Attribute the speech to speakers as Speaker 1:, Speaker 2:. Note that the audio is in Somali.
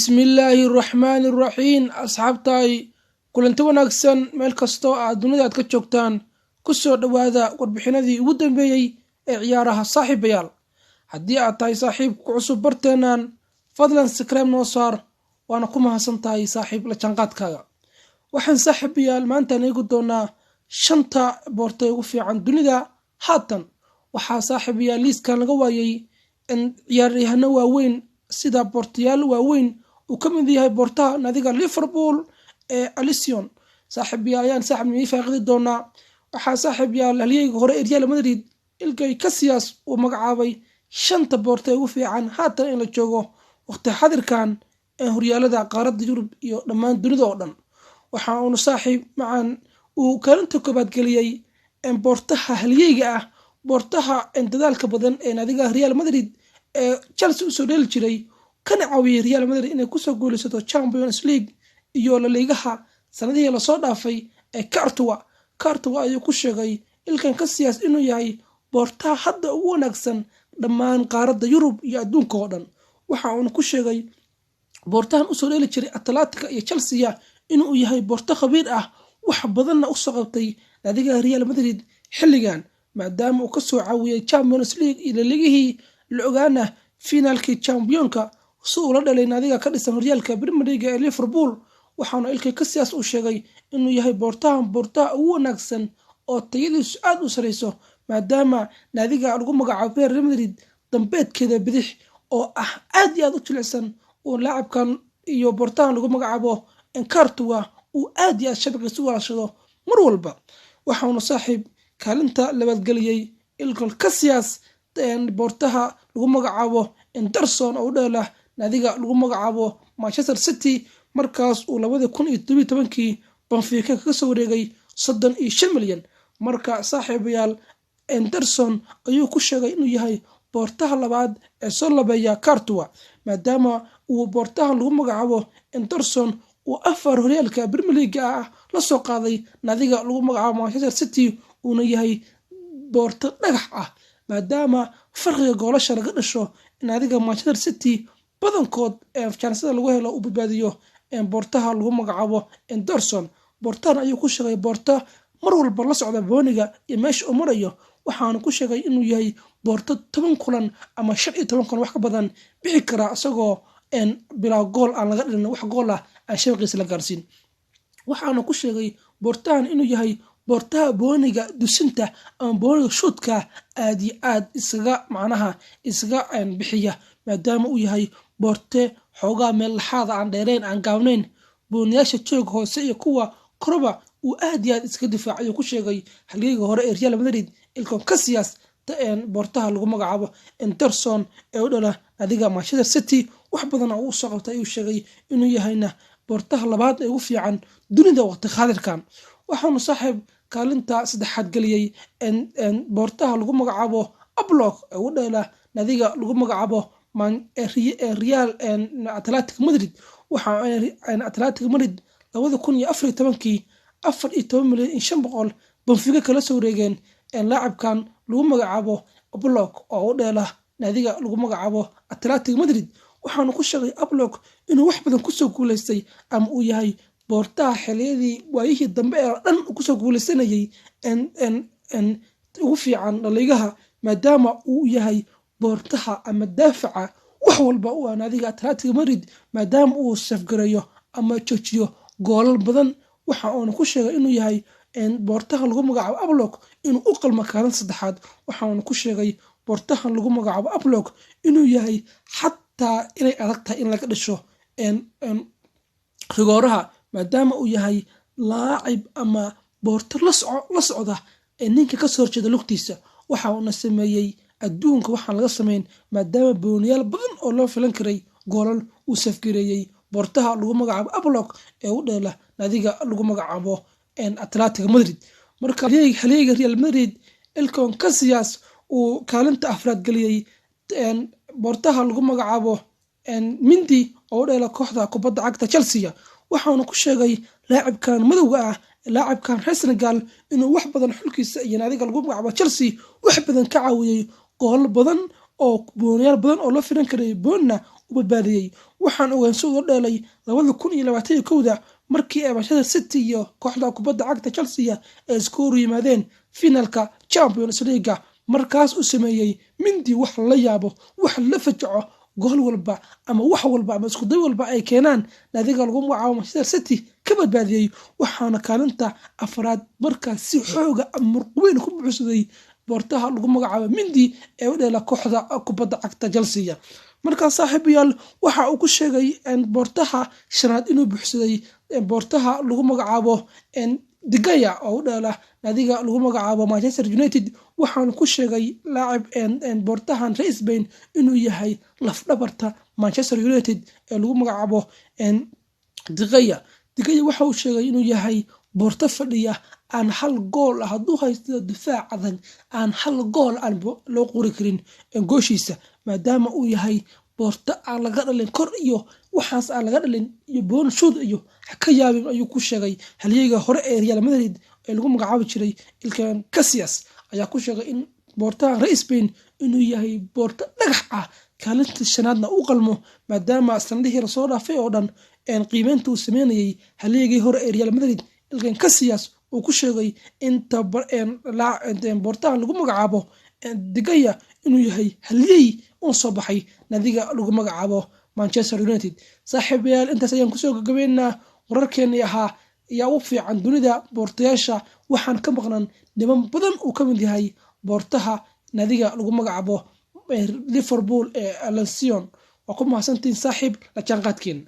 Speaker 1: Bismillaahi raxmaani raxiim. Asxaabtaay, kulanti wanaagsan meel kastoo aad dunida aad ka joogtaan. Kusoo dhowaada warbixinadii ugu dambeeyey ee ciyaaraha. Saaxiibayaal, haddii aad tahay saaxiib ku cusub barteennan, fadlan subscribe noo saar, waana ku mahadsan tahay, saaxiib, la jaanqaadkaaga. Waxaan, saaxiibayaal, maantaan eegi doonaa shanta boortay ugu fiican dunida haatan. Waxaa, saaxiibayaal, liiskan laga waayay ciyaaryahano waaweyn, sida boortayaal waaweyn uu ka mid yahay boortaha naadiga Liverpool ee Alisson. Saaxiibayaal, ayaan saaxib nii faaqidi doonaa. Waxaa, saaxiibayaal, halyeyga hore ee Real Madrid Iker Casillas uu magacaabay shanta boortay ugu fiican haatan in la joogo waqti xadirkan ee horyaalada qaaradda Yurub iyo dhammaan dunida oo dhan. Waxa uuna, saaxiib macaan, uu kaalinta koobaad geliyey boortaha halyeyga ah, boortaha dadaalka badan ee naadiga Real Madrid ee Chelsea usoo dheeli jiray, kana caawiyey Real Madrid inay kusoo guuleysato Champions League iyo Laliigaha sanadihii lasoo dhaafay ee Courtois. Courtois ayuu ku sheegay Iker Casillas inuu yahay boortaha hadda ugu wanaagsan dhammaan qaaradda Yurub iyo adduunka oo dhan. Waxa uuna ku sheegay boortahan usoo dheeli jiray Atalanta iyo Chelsea inuu yahay boorto khabiir ah, wax badanna usoo qabtay naadiga Real Madrid xilligan, maadaama uu kasoo caawiyey Champions League iyo Laliigihii, la ogaana finaalkii championka si uu la dhalay naadiga ka dhisan horyaalka Premier League ee Liverpool. Waxaana Iker Casillas uu sheegay inuu yahay boortahan boortaha ugu wanaagsan oo tayadiisu aada u sareyso, maadaama naadiga lagu magacaabo Real Madrid dambeedkeeda bidix oo ah aad iyo aad u jilicsan uu laacabkan iyo boortahan lagu magacaabo Courtois uu aad iyo aad shabaqiisa u walaashado mar walba. Waxauna, saaxiib, kaalinta labaadgeliyey Iker Casillas boortaha lagu magacaabo Ederson oo u dheela naadiga lagu magacaabo Manchester City, markaas uu 2017-kii Benfica kaga soo wareegay 35 milyan. Marka, saaxiibayaal, Ederson ayuu ku sheegay inuu yahay boortaha labaad ee soo labeeya Courtois, maadaama uu boortahan lagu magacaabo Ederson uu afar horyaalka Premier League ah la soo qaaday naadiga lagu magacaabo Manchester City, uuna yahay boorto dhagax ah, maadaama farqiga goolasha laga dhasho naadiga Manchester City badankood jaanisada lagu helo uu badbaadiyo boortaha lagu magacaabo Ederson. Boortahan ayuu ku sheegay boorto mar walba la socda booniga iyo meesha uu marayo. Waxaanu ku sheegay inuu yahay boorto 10 kulan ama 15 kulan wax ka badan bixi karaa isagoo bilaa gool aan laga dhalin, wax gool ah aan shabaqiisa la gaarsiin. Waxaanu ku sheegay boortahan inuu yahay boortaha booniga dusinta ama booniga shuudka aad iyo aad isaga macnaha isaga bixiya, maadaama uu yahay boorte xoogaa meel laxaada aan dheereyn, aan gaabnayn, booniyaasha joog hoose iyo kuwa koroba uu aad iyo aad iskaga difaacay. Ayuu ku sheegay halgeyga hore ee Real Madrid Iker Casillas boortaha lagu magacaabo Ederson ee u dhala adiga Manchester City. Wax badan oo uu soo qabtay ayuu sheegay inuu yahayna boortaha labaad ee ugu fiican dunida waqti xaadirkan. Waxaanu, saaxiib, kaalinta saddexaad geliyey boortaha lagu magacaabo Oblak ee u dheela nadiga lagu magacaabo Real Athletic Madrid. Waxa Athletic Madrid 2014-kii 14.5 milyan Benfica kala soo wareegeen laacibkan lagu magacaabo Oblak oo u dheela naadiga lagu magacaabo Athletic Madrid. Waxaanu ku sheegay Oblak inuu wax badan kusoo guuleystay ama uu yahay boortaha xiliyadii waayihii dambe ee dhan kusoo guuleysanayay ugu fiican dhaligaha, maadaama uu yahay boortaha ama daafaca wax walba u ah naadiga Athletic Madrid, maadaama uu safgareeyo ama joojiyo goolal badan. Waxa uuna ku sheegay inuu yahay boortahan lagu magacaabo Oblak inuu u qalmo kaalin saddexaad. Waxauna ku sheegay boortahan lagu magacaabo Oblak inuu yahay xataa inay adag tahay in laga dhasho rigooraha, maadaama uu yahay laacib ama boorto la socda ee ninka kasoo horjeeda lugtiisa. Waxa uuna sameeyey adduunka waxaan laga sameyn, maadaama booniyaal badan oo loo filan karay goolal uu safgareeyey boortaha lagu magacaabo Oblak ee u dheela naadiga lagu magacaabo Athletic Madrid. Marka halyeeyga Real Madrid Iker Casillas uu kaalinta afraad geliyey boortaha lagu magacaabo Mendy oo u dheela kooxda kubadda cagta Chelsea. Waxaanu ku sheegay laacibkan madowga ah, laacibkan reer Senegal, inuu wax badan xulkiisa iyo naadiga lagu magacaabo Chelsea wax badan ka caawiyey, goolal badan oo booniyaal badan oo loo filan karay boonna. u badbaadiyey. Waxaan ogeyn si uu dheelay 2021-da markii ay Manchester City iyo kooxda kubadda cagta Chelsea ay isku hor yimaadeen finalka Champions League, markaas uu sameeyey Mindi wax la yaabo, wax la fajaco. Gool walba ama wax walba ama iskuday walba ay keenaan naadiga lagu magacaabo Manchester City ka badbaadiyey, waxaana kaalinta afraad markaas si xooga murqweyn ku buuxsaday boortaha lagu magacaabo Mindi ee u dheela kooxda kubadda cagta Chelsea. Markaas saaxiibayaal, waxa uu ku sheegay boortaha shanaad inuu buuxsaday boortaha lagu magacaabo De Gea oo u dheela naadiga lagu magacaabo Manchester United. Waxaanu ku sheegay laacib boortahan reer Spain inuu yahay lafdhabarta Manchester United ee lagu magacaabo De Gea. De Gea waxa uu sheegay inuu yahay boorto fadhiya, aan hal gool ah hadduu haysto difaac adag, aan hal gool aan loo qori karin gooshiisa, maadaama uu yahay boorto aan laga dhalin kor iyo waxaas aan laga dhalin iyo boonshuud iyo ka yaabin, ayuu ku sheegay. Halyeyga hore ee Real Madrid ee lagu magacaabi jiray Iker Casillas ayaa ku sheegay in boortaha reer Spain inuu yahay boorto dhagax ah, kaalinta shanaadna u qalmo, maadaama sanadihii lasoo dhaafay oo dhan qiimeynta uu sameynayay halyeygii hore ee Real Madrid Iker Casillas uu ku sheegay in boortaha lagu magacaabo De Gea inuu yahay halyey uun soo baxay nadiga lagu magacaabo Manchester United. Saaxiibayaal, intaas ayaan kusoo gagabeynaa wararkeenii ahaa yaa u fiican dunida boortayaasha. Waxaan ka maqnan niman badan uu ka mid yahay boortaha nadiga lagu magacaabo Liverpool ee Alisson. Waa ku mahadsantihiin saaxiib la jaanqaadkeen.